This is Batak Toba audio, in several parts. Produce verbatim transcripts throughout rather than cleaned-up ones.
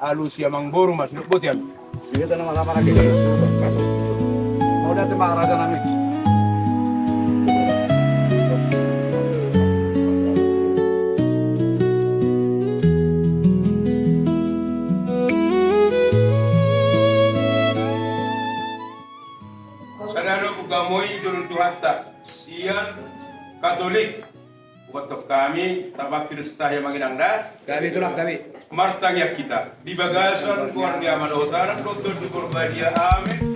Alusi amangboru ma, sidok boti hami. Ia tanah malam lagi. Mau datang ma raja nami. Sada do buka moi jolon Tuhanta sian Katolik. Buat hami, tabangkit do sitahi amang inang da. Gabe tulang gabe. Martangiang hita di bagasan goar ni Ama dohot Anak dohot Tondi Porbadia. Amin.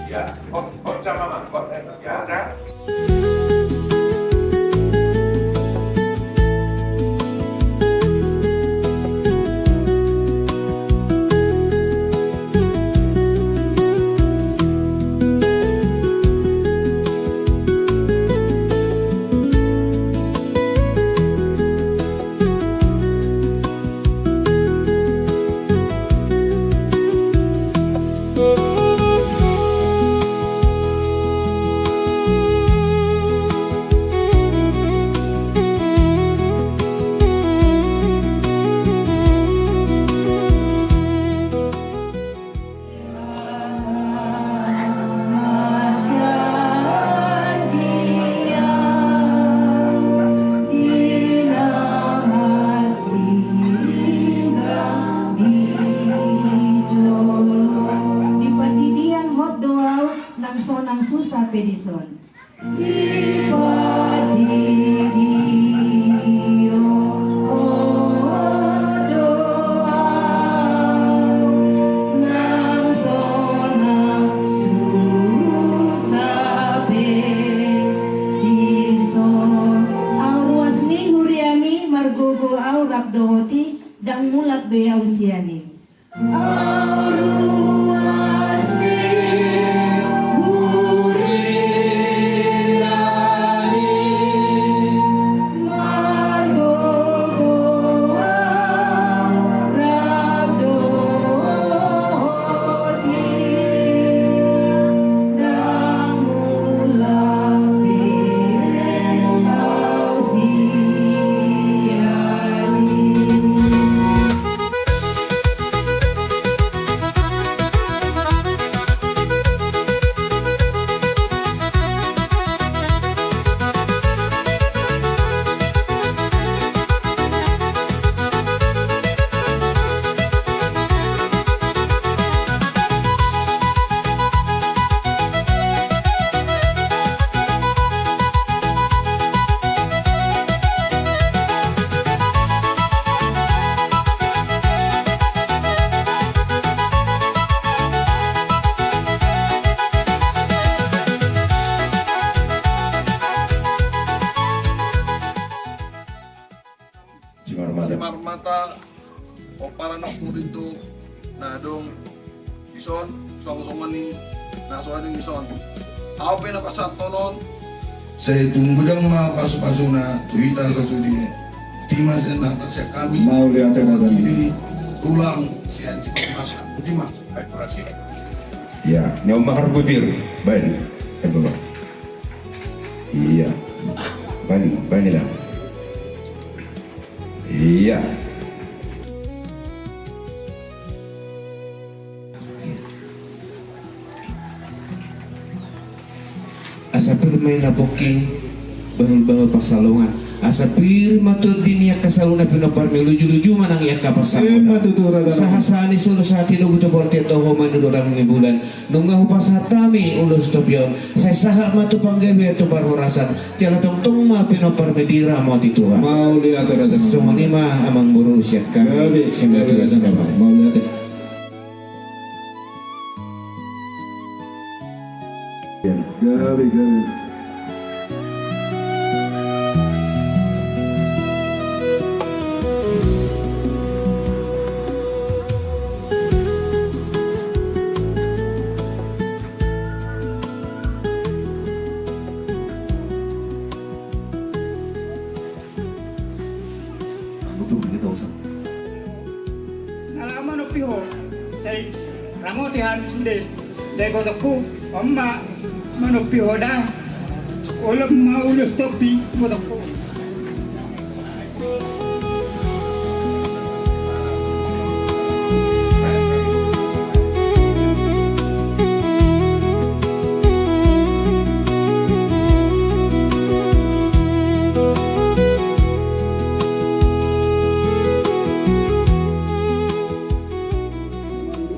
Ya, oh, oh, sama, Mas. Oh, eh, ya, nah. Di pandidian hot do ahu, nang sonang susa pe dison. Di pandidian hot do ahu, nang sonang susa pe dison. Ahu ruas ni huriami, margogo ahu rap dohot i, ndang mulak be ahu sian i. Ahu ruas ni huriami, margogo ahu rap dohot i, ndang mulak be ahu sian i. Simarmata. Simarmata, pomparan ni Korinto, na adong dison, songon-songon ni Na so adong dison. Au pe na pasahathon on. Sai tung godang ma pasupasuna tu hita sasude. Botima sian hata sian hami. Mauliate. Mewakili tulang sian Sipitmata. Botima. Ia, ni on ma harbutir. Baen. Ia. Baen, baen dah. Ia. Asa pir ma i na pongki, bahul-bahul pansalongan. Asa pir ma tondi ni angka saluhutna pinompar, mangulujuluju ma nang i angka pansalongan. Ima tutu, raja. Sahat-sahat ni solu, sahat ni logu tu bontean, toho ma i tu roda ni bulan. Nunga hupasahat hami ulos topi on, sai sahat ma tu panggabean, tu parhorasan. Jala tongtong ma pinompar, diramoti Tuhan. Mauliate, raja. Songon i ma amangboru sian hami. Gabe, gabe, raja. Mauliate. Gabe, gabe. Nunga laho manompi ho, sai ramoti hami sude. Dai ibotongku, on ma manompi ho da. Olo ma ulos topi, ibotongku.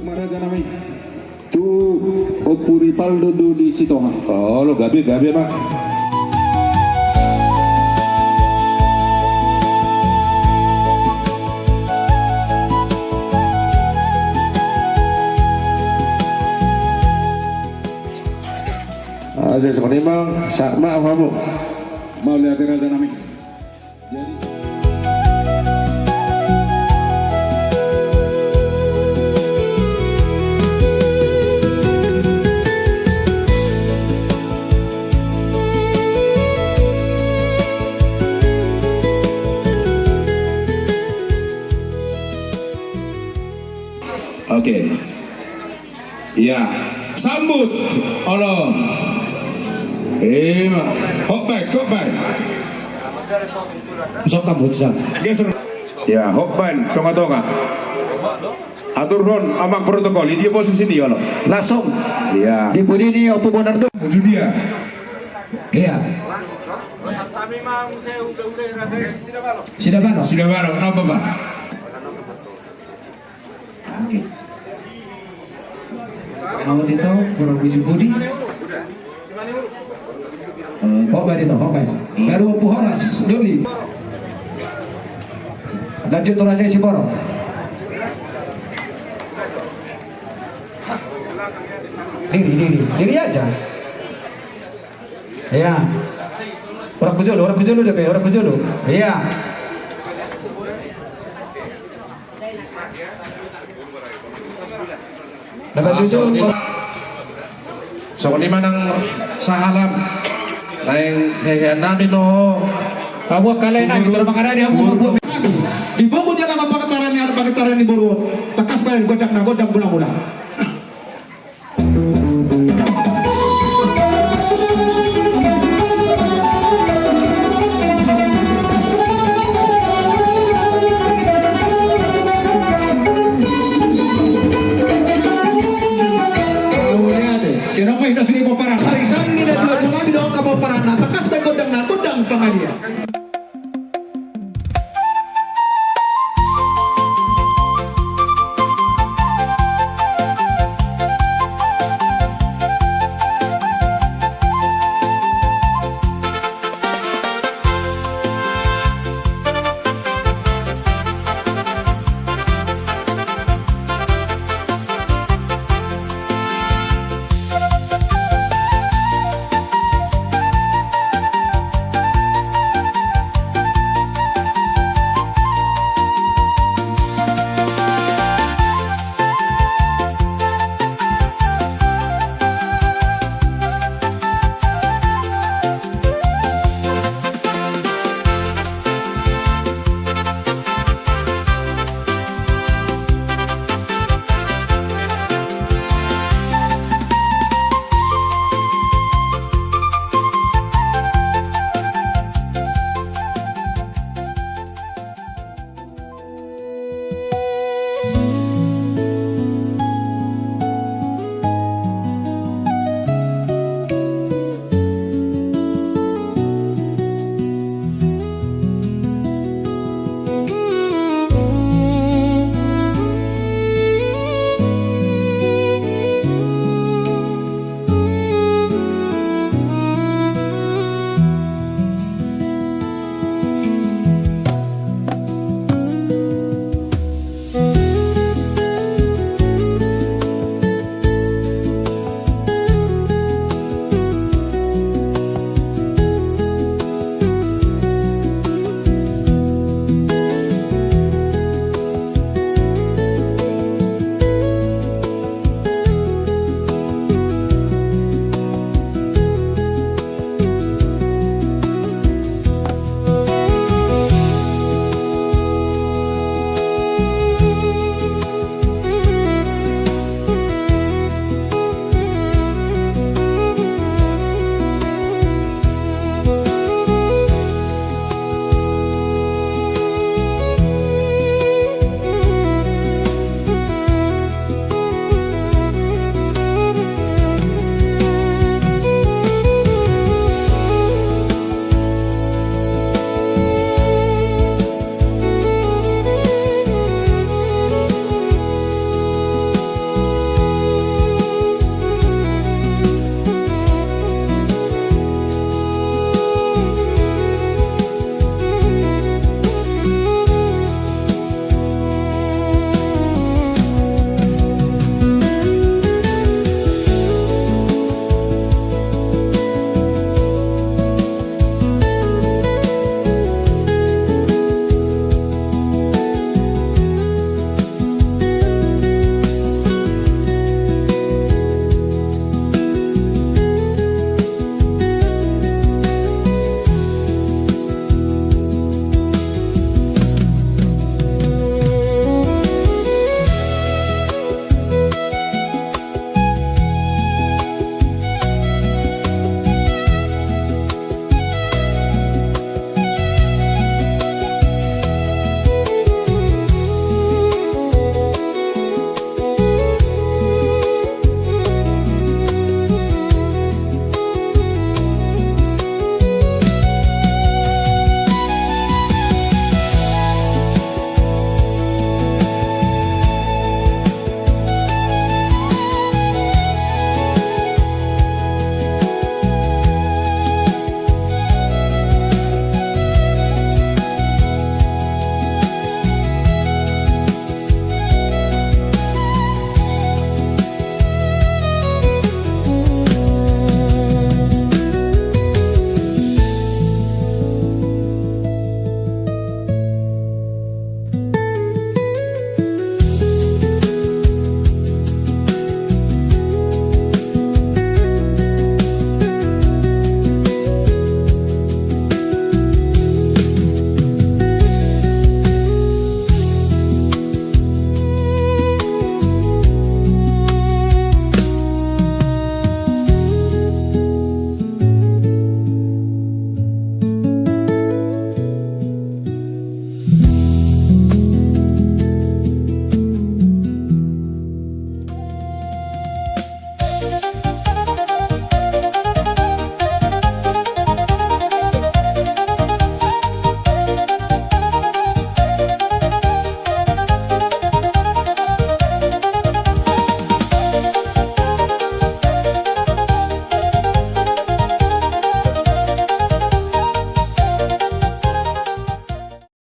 Maraja nami. Tu Ompu Ripaldo do di Sitonga. Olo, gabe, gabe ma. Ah, jadi songon i ma, sahat ma hamu. Mauliate, raja nami. Oke. Ia, sambut. Olo. Ima. Hot back, hot back. Sok sambut, sok. Geser. Ia, hot back, tonga-tonga. Aturhon, amang protokol, di dia posisi ni, olo. Langsung. Ia. Di pudi ni, Ompu Bonardo. Itu dia. Ia. Sidabalo. Sidabalo, napa, Pak? Oke. Awal itu, kurang tujuh pudi. Eh, hot back itu, hot back. Baru Ompu Horas, Doli. Lanjut tu Raja Siboro. Diri, diri, diri aja. Ia. Orang kujolo, orang kujolo dia pe, orang kujolo. Ia. Songon i ma nang sahalak. Naeng hehe nami no. Hamu angka lae nami, tolong mangarani hamu. Di pungu ni alaman pangantaran ni, pangantaran ni boru. Tangkas baen gondang na gondang mula-mula. Sinongkop hita sude pomparan. Sari-sari ni natuatua nami dohot angka pomparanna. Tangkas baen gondangna, gondang pangalian.